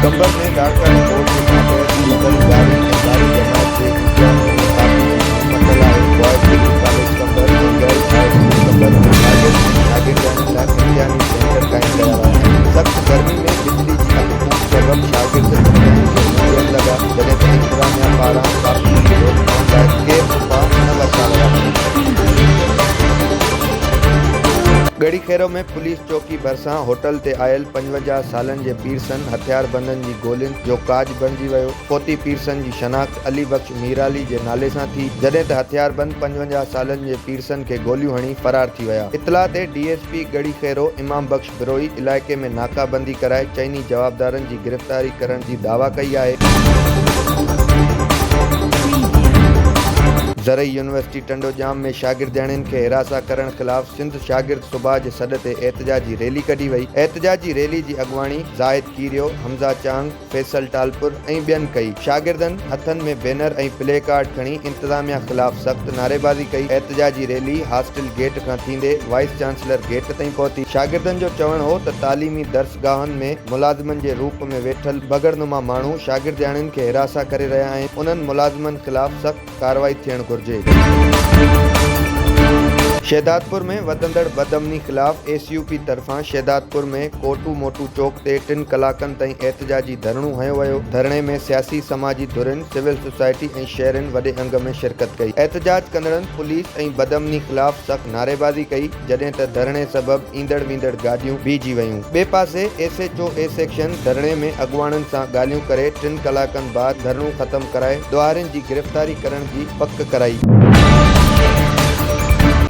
قمبر ۾ لاڙڪاڻي بورڊ جي ماتحت هلندڙ يارهين ۽ ٻارهين جماعت جي امتحان ۾ ڪاپي جي ڌوم متل آهي. Boys degree college Qambar ۽ girls high school Qambar ۾ شاگرد ۽ شاگردياڻين لاء امتحاني سينٽر قائم ڪيا ويا آهن. سخت گرمي ۾ بجلي جي اڌ ڦوٽ سبب شاگرد امتحان کي منهن ڏيڻ لڳا، جڏهن ته انتظاميا پاران ڪاپي جي روڪٿام لاء ڪي به اپاء نه ورتا ويا آهن. ڳڙهي خيرو ۾ پوليس چوڪي ڀرسان هوٽل تي آيل 55 سالن جي پيرسن هٿياربندن جي گولين جو کاڄ بڻجي ويو، فوتي پيرسن جي شناخت علي بخش ميرالي جي نالي سان ٿي، جڏهن ته هٿياربند 55 سالن جي پيرسن کي گوليون هڻي فرار ٿي ويا. اطلاع تي D S P Garhi Khero Imam Bakhsh Brohi علائقي ۾ ناڪابندي ڪرائي چئني جوابدارن جي گرفتاري ڪرڻ جي دعويٰ ڪئي آهي. زرعي يونيورسٽي ٽنڊوڄام ۾ شاگردياڻين کي هراسان ڪرڻ خلاف سنڌ شاگرد سڀا جي سڏ تي احتجاجي ريلي ڪڍي وئي. احتجاجي ريلي جي اڳواڻي زاهد ڪيريو، حمزه چانگ، فيصل ٽالپر ۽ ٻين ڪئي. شاگردن هٿن ۾ بينر ۽ پلي ڪارڊ کڻي انتظاميا خلاف سخت نعريبازي ڪئي. احتجاجي ريلي هاسٽل گيٽ کان ٿيندي وائيس چانسلر گيٽ تائين پهتي. شاگردن جو چوڻ هو ته تعليمي درسگاهن ۾ ملازمن جي روپ ۾ ويٺل بگهڙنما ماڻهو شاگردياڻين کي هراسان ڪري رهيا آهن، انهن ملازمن خلاف سخت ڪارروائي ٿيڻ گهرجي. شهدادپور ۾ وڌندڙ بدامني خلاف ايس يو پي طرفان شهدادپور ۾ ڪوٽو موٽو چوڪ تي ٽن ڪلاڪن تائين احتجاجي ڌرڻو هنيو ويو، ڌرڻي ۾ سياسي سماجي ڌرين، سول سوسائٽي ۽ شهرين وڏي انگ ۾ شرڪت ڪئي. احتجاج ڪندڙن پوليس ۽ بدامني خلاف سخت نعريبازي ڪئي، جڏهن ته ڌرڻي سبب ايندڙ ويندڙ گاڏيون بيهجي ويون. ٻئي پاسي S H O A section ڌرڻي ۾ اڳواڻن سان ڳالهيون ڪري ٽن ڪلاڪن بعد ڌرڻو ختم ڪرائي ڏوهارين جي گرفتاري ڪرڻ جي پڪ ڪرائي.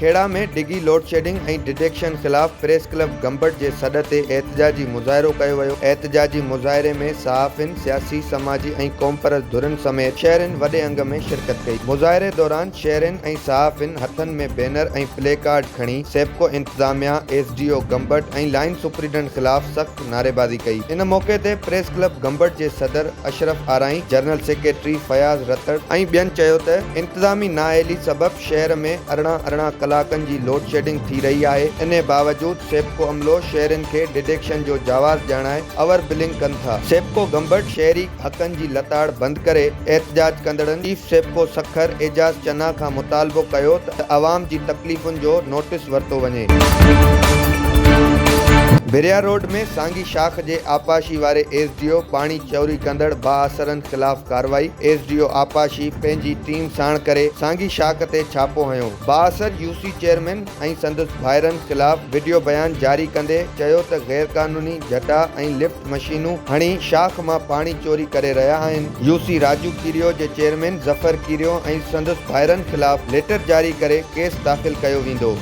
کهڙا ۾ ڊگهي لوڊشيڊنگ ۽ ڊڊيڪشن خلاف پريس ڪلب گمبٽ جي سڏ تي احتجاجي مظاهرو ڪيو ويو. احتجاجي مظاهري ۾ صحافين، سياسي، سماجي ۽ قومپرست ڌرين سميت شهرين وڏي انگ ۾ شرڪت ڪئي. مظاهري دوران شهرين ۽ صحافين هٿن ۾ بينر ۽ پلي ڪارڊ کڻي سيپڪو انتظاميا، S D O Gambat ۽ line superintendent خلاف سخت نعريبازي ڪئي. ان موقعي تي پريس ڪلب گمبٽ جي صدر اشرف آرائين، جنرل سيڪريٽري فياض رتڙ ۽ ٻين چيو ته انتظامي نااهلي سبب شهر ۾ 18 18 ڪلاڪن جي لوڊشيڊنگ ٿي رهي آهي، انهي باوجود سيپڪو عملو شهرين کي ڊڊيڪشن جو جواز ڄاڻائي اوور بلنگ ڪن ٿا. سيپڪو گمبٽ شهري حقن جي لتاڙ بند ڪري. احتجاج ڪندڙن چيف سيپڪو سکر اعجاز چنا کان مطالبو ڪيو ته عوام جي تڪليفن جو نوٽيس ورتو وڃي. ڀريا روڊ ۾ سانگي شاخ جي آبپاشي واري ايس ڊي او پاڻي چوري ڪندڙ بااثرن خلاف ڪارروائي، ايس ڊي او آبپاشي پنهنجي ٽيم ساڻ ڪري سانگي شاخ تي ڇاپو هنيو، بااثر يو سي چيئرمين ۽ سندس ڀائرن خلاف وڊيو بيان جاري ڪندي چيو ته غيرقانوني جهٽا ۽ لفٽ مشينون هڻي شاخ مان پاڻي چوري ڪري رهيا آهن، يو سي راجو ڪيريو جي چيئرمين ظفر ڪيريو ۽ سندس ڀائرن خلاف ليٽر جاري ڪري ڪيس داخل ڪيو ويندو.